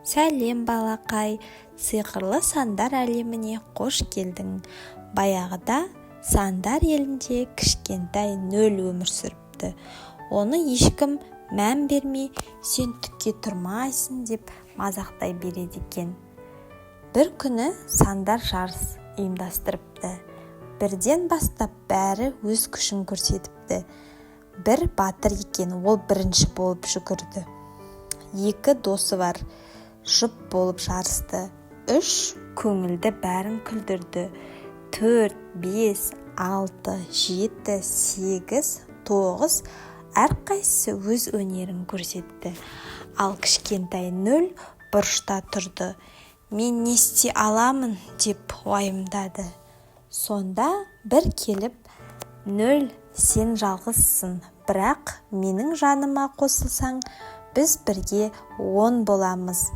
Сәлем, балақай! Сиқырлы сандар әлеміне қош келдің! Баяғыда сандар елінде кішкентай Нөл өмір сүріпті. Оны ешкім мән бермей, «Сен түкке тұрмайсың» деп мазақтай береді екен. Бір күні сандар жарыс ұйымдастырыпты. Бірден бастап бәрі өз күшін көрсетіпті. Бір батыр екен, ол бірінші болып жүгірді. Екі досы бар, жұп болып жарысты. Үш көңілді, бәрін күлдірді. Төрт, бес, алты, жеті, сегіз, тоғыз — әрқайсысы өз өнерін көрсетті. Ал кішкентай Нөл бұрышта тұрды. «Мен не істей аламын?» деп уайымдады. Сонда Бір келіп: «Нөл, сен жалғызсың, бірақ менің жаныма қосылсаң, біз бірге 10 боламыз.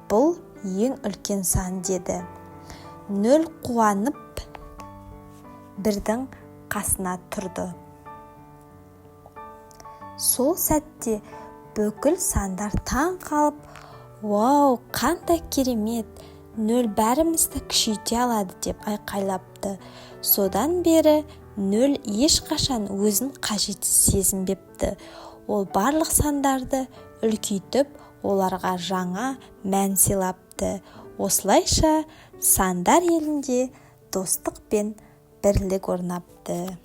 Бұл ең үлкен сан», — деді. Нөл қуанып, Бірдің қасына тұрды. Сол сәтте бүкіл сандар таң қалып: «Уау, қандай керемет! Нөл бәрімізді күшейте алады!» — деп айқайлапты. Содан бері Нөл ешқашан өзін қажетсіз сезінбепті. Ол барлық сандарды үлкейтіп, оларға жаңа мән сыйлапты. Осылайша сандар елінде достық пен бірлік орнапты.